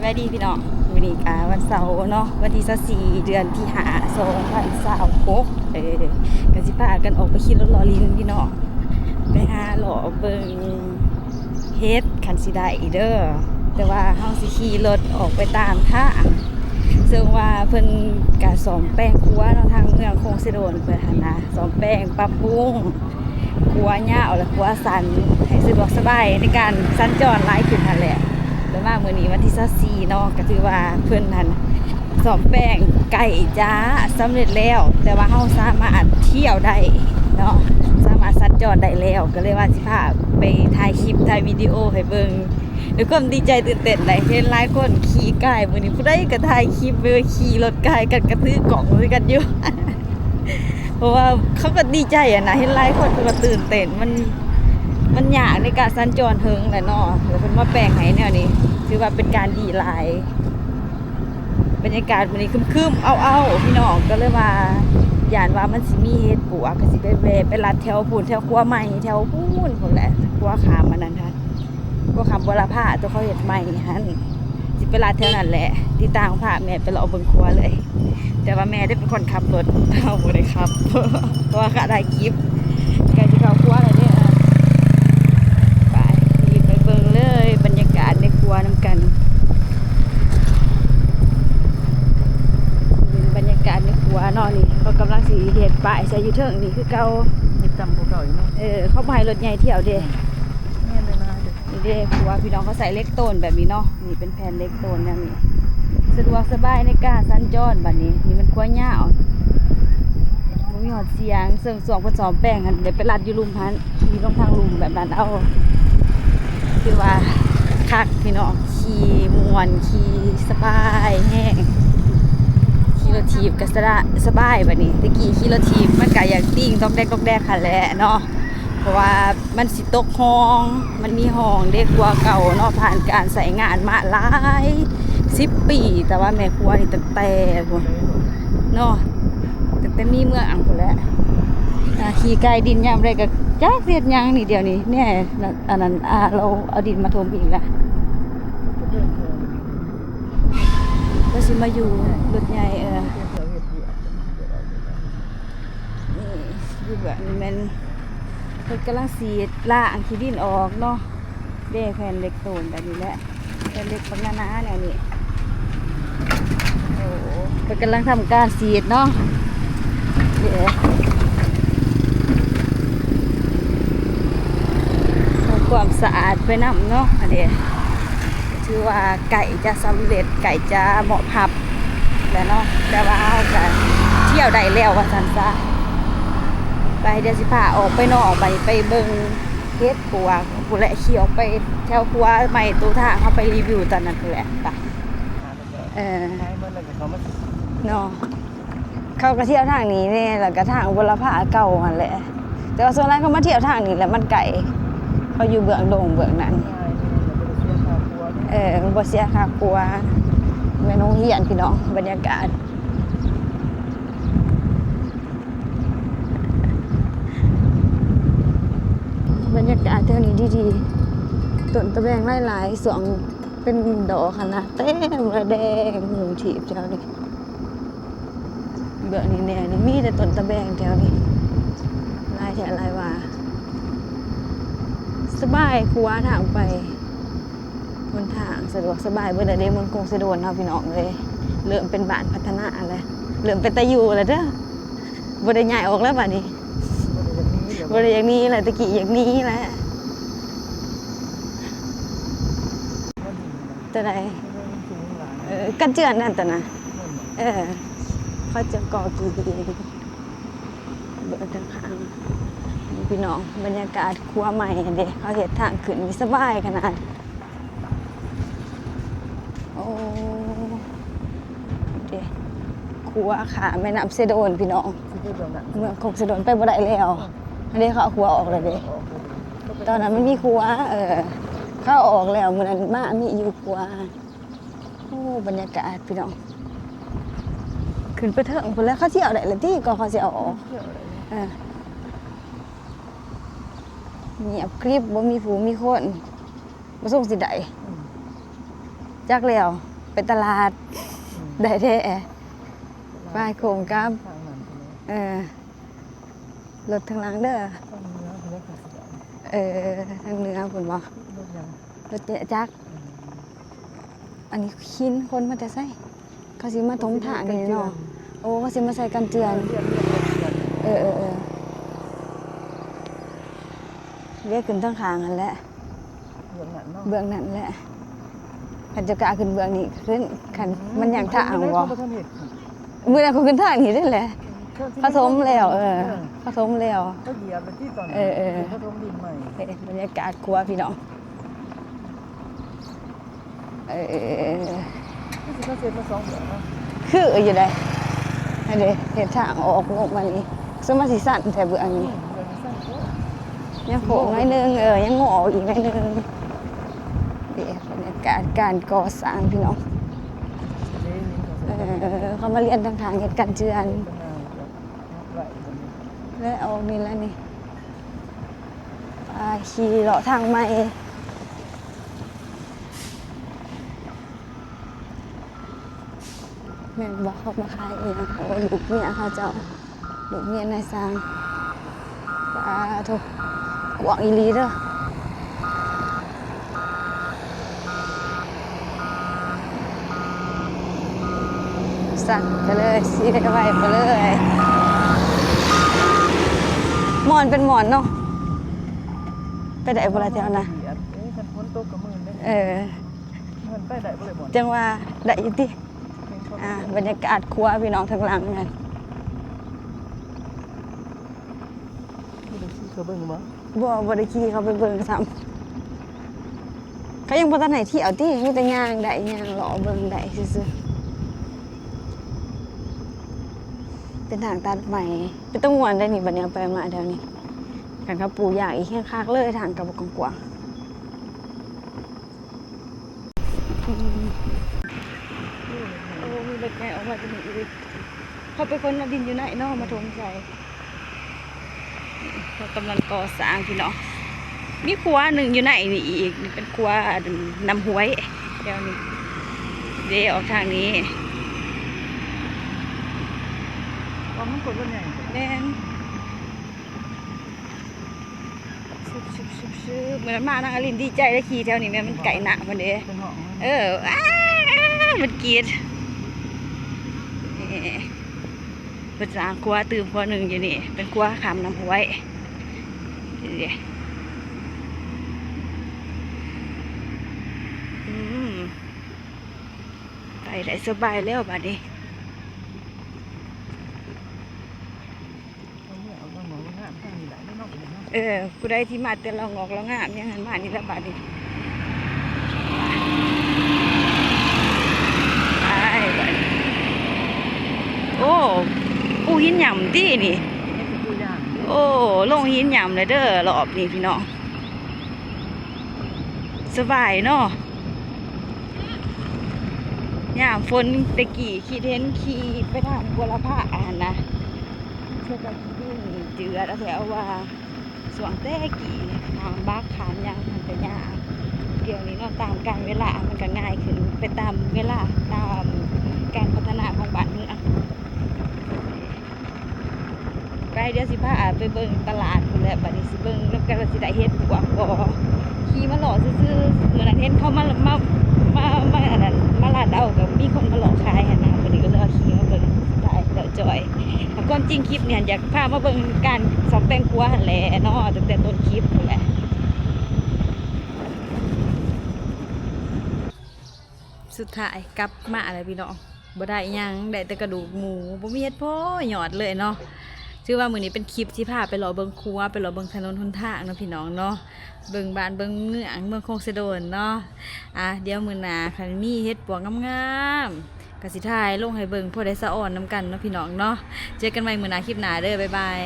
ສະບາຍດີພີ່ນ້ອງ ມື້ນີ້ກະວັນເສົາເນາະ ວັນທີຊາວສີ່ ເດືອນທີຫ້າ ສອງພັນຊາວຫົກ ເອີ ກະຊິພາກັນອອກໄປຂີ່ລົດເລາະຫຼິ້ນພີ່ນ້ອງ ໄປຫາເລາະເບິ່ງເຫັດ ຄັນຊິໄດ້ເດີ ແຕ່ວ່າເຮົາຊິຂີ່ລົດອອກໄປຕາມທາງ ເຊິ່ງວ່າເພິ່ນກະສ້ອມແປງຂົວເນາະ ທາງເມືອງຄົງເຊໂດນເພິ່ນຫັ້ນນະ ສ້ອມແປງປັບປຸງ ຂົວຍາວ ແລະ ຂົວສັ້ນ ໃຫ້ສະດວກສະບາຍໃນການສັນຈອນຫຼາຍຂຶ້ນຫັ້ນແຫຼະ ແລ້ວມາມື້ນີ້ວັນທີຊາວສີ່ເນາະ ກະຖືວ່າເພິ່ນຫັ້ນສ້ອມແປງໃກ້ຈະສຳເລັດແລ້ວ ແຕ່ວ່າເຮົາສາມາດທຽວໄດ້ເນາະ ສາມາດສັນຈອນໄດ້ແລ້ວ ກະເລີຍວ່າຊິພາໄປຖ່າຍຄລິບ ຖ່າຍວິດີໂອໃຫ້ເບິ່ງ ດ້ວຍຄວາມດີໃຈຕື່ນເຕັ້ນໄດ໋ ເຫັນຫຼາຍຄົນຂີ່ກາຍ ມື້ນີ້ຜູ້ໃດກະຖ່າຍຄລິບ ຫຼືວ່າຂີ່ລົດກາຍກັນ ກະຖືກ້ອງຄືກັນຢູ່ ເພາະວ່າເຂົາກໍດີໃຈຫັ້ນນະ ເຫັນຫຼາຍຄົນເຂົາກໍຕື່ນເຕັ້ນ ມັນ ມັນຍາກໃນການສັນຈອນເຖິງແຫຼະເນາະ ແລ້ວເພິ່ນມາແປງໃຫ້ແນວນີ້ ຖືວ່າເປັນການດີຫຼາຍ. ບັນຍາກາດມື້ນີ້ຄຶ້ມໆ ເອົ້າໆ ພີ່ນ້ອງ ກໍເລີຍວ່າຢ້ານວ່າມັນຊິມີເຫັດປວກ ກໍຊິໄປແວ່ໄປລັດແຖວພຸ້ນ ແຖວຂົວໃໝ່ ແຖວພຸ້ນ ພຸ້ນແຫຼະ ຂົວຂ້າມອັນນັ້ນຫັ້ນ ຂົວຂ້າມບົວລະພາ ຕົວເຂົາເຮັດໃໝ່ຫັ້ນ ຊິໄປລັດແຖວນັ້ນແຫຼະ ຕິດຕາມພາແມ່ໄປເລາະເບິ່ງຂົວເລີຍ. ແຕ່ວ່າແມ່ໄດ້ເປັນຄົນຂັບລົດ ເຮົາບໍ່ໄດ້ຂັບ ເພາະວ່າຂະຖ່າຍຄລິບ ໃກ້ຊິເຂົ້າຄົວແລ້ວເດ້. ໄປ ໄປເບິ່ງເລີຍ ບັນຍາກາດໃນຄົວນຳກັນ ບັນຍາກາດໃນຄົວເນາະ ນີ້ເຂົາກຳລັງຊິເຮັດປ້າຍໃສ່ຢູ່ເທິງນີ້ຄືເກົ່າ ເຮັດຕ່ຳກວ່າເກົ່າອີກເນາະ ເອີ ເຂົາບໍ່ໃຫ້ລົດໃຫຍ່ທຽວເດ້ ແມ່ນເລີຍນະ. ນີ້ເດ້ ຂົວພີ່ນ້ອງ ເຂົາໃສ່ເຫຼັກໂຕນແບບນີ້ເນາະ ນີ້ເປັນແຜ່ນເຫຼັກໂຕນແນວນີ້ ສະດວກສະບາຍໃນການສັນຈອນ. ບັດນີ້ ນີ້ແມ່ນຂົວຍາວ ບໍ່ມີຮອດສຽງ ເຊິ່ງຊ່ວງເພິ່ນສ້ອມແປງຫັ້ນ ໄດ້ໄປລັດຢູ່ລຸ່ມຫັ້ນ ຂີ່ລົງທາງລຸ່ມແບບນັ້ນເອົາ ຖືວ່າຄັກພີ່ນ້ອງ ຂີ່ມ່ວນ ຂີ່ສະບາຍແຮງ ຂີ່ລົດຖີບກໍສະ ສະບາຍ. ບັດນີ້ ແຕ່ກີ້ຂີ່ລົດຖີບມັນກໍຢາກຕິ່ງຕອກແດກຕອກແດກຫັ້ນແຫຼະເນາະ ເພາະວ່າ ມັນຊິຕົກຮ່ອງ ມັນມີຮ່ອງເດ້ ຂົວເກົ່າເນາະ ຜ່ານການໃຊ້ງານມາຫຼາຍສິບປີ ແຕ່ວ່າແມ່ຂົວນີ້ຕັ້ງແຕ່ພຸ້ນເນາະ ຕັ້ງແຕ່ມີເມືອງອັງພຸ້ນແຫຼະ. ອ່າ ຂີ່ກາຍດິນຍາມໃດກໍຈັກເຮັດຫຍັງນີ້ ດຽວນີ້ແນ່ ອັນນັ້ນ ອ່າ ລາວເອົາດິນມາຖົມອີກລະ ລາວຊິມາຢູ່ລົດໃຫຍ່ ເອີ ນີ້ ຢູ່ເບື້ອງນີ້ແມ່ນ ເພິ່ນກຳລັງສີດລ້າງຂີ້ດິນອອກເນາະ ເດ້ແຜ່ນເຫຼັກໂຕນແບບນີ້ແຫຼະ ແຜ່ນເຫຼັກບັກໜາໆແນວນີ້ ໂອ້ ເພິ່ນກຳລັງທຳການສີດເນາະ ເດ້ ເພື່ອຄວາມສະອາດໄປນຳເນາະ ອັນນີ້ ຖືວ່າໃກ້ຈະສຳເລັດ ໃກ້ຈະມອບຮັບແລ້ວເນາະ ແຕ່ວ່າເຮົາກະທຽວໄດ້ແລ້ວວ່າຊັ້ນຊະ. ໄປ ດຽວຊິພາອອກໄປນອກ ໄປ ໄປເບິ່ງເຫັດປົວກພຸ້ນແຫຼະ ຂີ່ອອກໄປແຖວຂົວໃໝ່ ໂຕທາງເຮົາໄປຣີວິວຕອນນັ້ນພຸ້ນແຫຼະ ໄປ ເອີ ເນາະ. ເຂົາກໍທຽວທາງນີ້ແດ່ ແລ້ວກໍທາງບົວລະພາເກົ່າຫັ້ນແຫຼະ ແຕ່ວ່າສ່ວນຫຼາຍເຂົາມາທຽວທາງນີ້ແຫຼະ ມັນໃກ້ ເຂົາຢູ່ເບື້ອງດົງເບື້ອງນັ້ນ ເອີ ມັນບໍ່ເສຍຄ່າຂົວ ແມ່ນໂຮງຮຽນພີ່ນ້ອງ. ບັນຍາກາດ ບັນຍາກາດແຖວນີ້ດີໆ ຕົ້ນຕະແບງຫຼາຍໆ ຊ່ວງເປັນດອກຫັ້ນນະ ເຕັມເລີຍ ແດງຫຸ່ມຖີບແຖວນີ້. ເບື້ອງນີ້ແນ່ນີ້ ມີແຕ່ຕົ້ນຕະແບງແຖວນີ້ ຫຼາຍແທ້ຫຼາຍວ່າ ສະບາຍ ຂົວທາງໄປ ຫົນທາງສະດວກສະບາຍເບີດແລ້ວເດ້ ເມືອງຄົງເຊໂດນເຮົາ ພີ່ນ້ອງເອີຍ. ເລີ່ມເປັນບ້ານພັດທະນາແລ້ວ ເລີ່ມເປັນຕາຢູ່ແລ້ວເດີ ບໍ່ໄດ້ຍ້າຍອອກແລ້ວບາດນີ້ ບໍ່ໄດ້ຢາກໜີແລ້ວ ແຕ່ກີ້ຢາກໜີແຫຼະ. ຕົວໃດ? ເອີ ກັນເຈື່ອນນັ້ນຕົວນະ ເອີ ເຂົາຈະກໍ່ກີ່ດີ ເບິ່ງທາງຂ້າງ ພີ່ນ້ອງ ບັນຍາກາດຂົວໃໝ່ຫັ້ນເດ້ ເຂົາເຮັດທາງຂຶ້ນນີ້ສະບາຍຂະໜາດ. ໂອ້ ເດ້ ຂົວຂ້າມແມ່ນ້ຳເຊໂດນ ພີ່ນ້ອງ ເມືອງຄົງເຊໂດນໄປບໍ່ໄດ້ແລ້ວ ອັນນີ້ເຂົາເອົາຂົວອອກແລ້ວເດ້. ຕອນນັ້ນມັນມີຂົວ ເອີ ເຂົາເອົາອອກແລ້ວ ມື້ນັ້ນມາມີຢູ່ຂົວ. ໂອ້ ບັນຍາກາດພີ່ນ້ອງ ຂຶ້ນໄປເທິງພຸ້ນແຫຼະ ເຂົາຊິເອົາໄດ້ລະຕິ ກໍເຂົາຊິເອົາອອກ ເອີ ງຽບກຣິບ ບໍ່ມີຜູ້ມີຄົນ ບໍ່ສົງຊິໄດ້ ອືມ ຈັກແລ້ວ ຕະຫຼາດ ອືມ ໄດ້ແທ້ ໄປໂຄ້ງກັບ ທາງນັ້ນພຸ້ນເນາະ ເອີ ລົດທາງຫຼັງເດີ ທາງເໜືອພຸ້ນແຫຼະ ເອີ ທາງເໜືອພຸ້ນບໍ? ລົດຫຍັງ? ລົດຈັກ ອືມ ອັນນີ້ຫີນ ຄົນມາແຕ່ໃສ? ເຂົາຊິມາຖົມທາງນີ້ເນາະ ໂອ້ ເຂົາຊິມາໃສ່ກັນເຈື່ອນ ເອີ ເອີ ເອີ ເອີ ເວຂຶ້ນທາງຂ້າງຫັ້ນແຫຼະ ເບື້ອງນັ້ນເນາະ ເບື້ອງນັ້ນແຫຼະ ຄັນຈະກ້າຂຶ້ນເບື້ອງນີ້ກໍຂຶ້ນ ຄັນ ອືມ ມັນຍັງທາງບໍ່? ມື້ນັ້ນເຂົາຂຶ້ນທາງນີ້ເດ້ແຫຼະ ເຂົາຖົມແລ້ວ ເອີ ເອີ ເຂົາຖົມແລ້ວ ເຂົາຢຽບແລ້ວຕິຕອນນັ້ນ ເອີ ເອີ ເຂົາຖົມດິນໃໝ່ ເອີ ບັນຍາກາດຂົວພີ່ນ້ອງ ເອີ ຄືຊິມາເຊັດມາສອງເດືອນເນາະ ຄືຢູ່ໃດ໋ ອັນນີ້ເຮັດທາງອອກລົງມານີ້ ສະມາຊິຊັນແທ້ເບື້ອງນີ້ ອືມ ເບື້ອງນີ້ຊັນໂພດ ຍັງໂຄ້ງໜ້ອຍໜຶ່ງ ເອີ ຍັງງໍອີກໜ້ອຍໜຶ່ງ ເດ້ ບັນຍາກາດການກໍ່ສ້າງພີ່ນ້ອງ ເອີ ເຂົາມາລຽນທາງຂ້າງເຮັດກັນເຈື່ອນ ແລະອອກນີ້ແຫຼະນີ້ ອ່າ ຂີ່ເລາະທາງໃໝ່ ແມ່ນບໍ່ ເຂົາມາຂາຍອີ່ຫຍັງ? ໂອ້ ລູກເມຍເຂົາເຈົ້າ ລູກເມຍນາຍຊ່າງ ປາໂທ້ ກວ້າງອີ່ຫຼີເດີ. ສັກໄປເລີຍ ຊິໄວໄປເລີຍ ມ່ອນເປັນມ່ອນເນາະ ໄປໄດ້ບໍ່ລະແຖວນະ ເອີ ຄັນຝົນຕົກກໍມື່ນເດ້ ເອີ ມັນໄປໄດ້ບໍ່ລະບ່ອນ ຈັ່ງວ່າໄດ້ຢູ່ຕິ ອ່າ ບັນຍາກາດຂົວພີ່ນ້ອງທາງຫຼັງນັ້ນ ບໍ່ໄດ້ຂີ່ເຂົ້າເບິ່ງບໍ່? ບໍ່ ບໍ່ໄດ້ຂີ່ເຂົ້າໄປເບິ່ງຊ້ຳ ເຂົາຍັງບໍ່ທັນໃຫ້ທ່ຽວຕິ ມີແຕ່ຍ່າງໄດ້ ຍ່າງເລາະເບິ່ງໄດ້ຊື່ໆ ເປັນທາງຕັດໃໝ່ ເປັນຕາມ່ວນໄດ໋ນີ້ ບັດນີ້ໄປມາແຖວນີ້ ຄັນເຂົາປູຢາງອີກແຮງຄັກເລີຍ ທາງກໍບໍ່ກວ້າງໆ ອືມ ໂອ້ ມີລົດໃຫຍ່ອອກມາຈາກນີ້ອີກ ເຂົາໄປຂົນເອົາດິນຢູ່ໃນເນາະ ມາຖົມໃສ່ ເຂົາກຳລັງກໍ່ສ້າງພີ່ນ້ອງ ມີຂົວໜຶ່ງຢູ່ໃນນີ້ອີກ ເປັນຂົວອັນນ້ຳຫ້ວຍແຖວນີ້ເດ້ ອອກທາງນີ້ ວ່າມັນກົດລົດໃຫຍ່ ແມ່ນ. ຊຶບໆໆ ມື້ນັ້ນມານາງອາລິນດີໃຈໄດ້ຂີ່ແຖວນີ້ແມ່ນ ມັນໃກ້ນ້ຳພຸ້ນເດ້ ເອີ ອ້າ ມັນກຣີດ ເອີ ເພິ່ນສ້າງຂົວຕື່ມຂົວໜຶ່ງຢູ່ນີ້ ເປັນຂົວຂ້າມນ້ຳຫ້ວຍ ນີ້ເດ້ ອືມ ໄປໄດ້ສະບາຍແລ້ວບາດນີ້. ເອີ ຜູ້ໃດທີ່ມາແຕ່ລາວງອກລາວງາມ ຍັງຫັ້ນມານີ້ລະບາດນີ້ ໄປບາດນີ້ ໂອ້ ພູຫີນຫຍ້ຳຕິນີ້ ໂອ້ ລົງຫີນຫຍ້ຳແລ້ວເດີ ລອບນີ້ພີ່ນ້ອງ ສະບາຍເນາະ. ຍາມຝົນແຕ່ກີ້ຄິດເຫັນຂີ່ໄປທາງບົວລະພາຫັ້ນນະ ເຊື່ອກັນທີ່ດິນເຈື່ອນແຖວວ່າ ຊ່ວງແຕ່ກີ້ຂ້າມບັກຂ້າມຫຍັງມັນກະຍາກ ດຽວນີ້ເນາະ ຕາມການເວລາມັນກະງ່າຍຂຶ້ນໄປຕາມເວລາ ຕາມການພັດທະນາຂອງບ້ານເມືອງ. ໄປ ດຽວຊິພາໄປເບິ່ງຕະຫຼາດພຸ້ນແຫຼະ ບາດນີ້ຊິເບິ່ງນຳກັນວ່າຊິໄດ້ເຫັດປວກບໍ່ ຂີ່ມາເລາະຊື່ໆ ມື້ນັ້ນເຫັນເຂົາມາ ມາ ມາ ມາອັນນັ້ນ ມາລາດເອົາ ກໍມີຄົນມາເລາະຂາຍຫັ້ນນະ ບາດນີ້ກໍເລີຍວ່າຂີ່ມາເບິ່ງ ສຸດທ້າຍແລ້ວຈ່ອຍ ຄວາມຈິງຄລິບນີ້ຫັ້ນຢາກພາມາເບິ່ງການສ້ອມແປງຄົວຫັ້ນແຫຼະເນາະ ຕັ້ງແຕ່ຕົ້ນຄລິບພຸ້ນແຫຼະ. ສຸດທ້າຍກັບມາແລ້ວພີ່ນ້ອງ ບໍ່ໄດ້ຫຍັງ ໄດ້ແຕ່ກະດູກໝູ ບໍ່ມີເຫັດພໍຍອດເລີຍເນາະ. ຖືວ່າມື້ນີ້ເປັນຄລິບທີ່ພາໄປເລາະເບິ່ງຂົວ ໄປເລາະເບິ່ງຖະໜົນຫົນທາງເນາະພີ່ນ້ອງເນາະ ເບິ່ງບ້ານເບິ່ງເມືອງ ເມືອງຄົງສະໂດນເນາະ. ອ່າ ດຽວມື້ໜ້າຄັນມີເຫັດປວກງາມໆ ກະຊິຖ່າຍລົງໃຫ້ເບິ່ງ ພໍໄດ້ສະອອນນຳກັນເນາະພີ່ນ້ອງເນາະ. ເຈີກັນໃໝ່ມື້ໜ້າ ຄລິບໜ້າເດີ ບາຍບາຍ.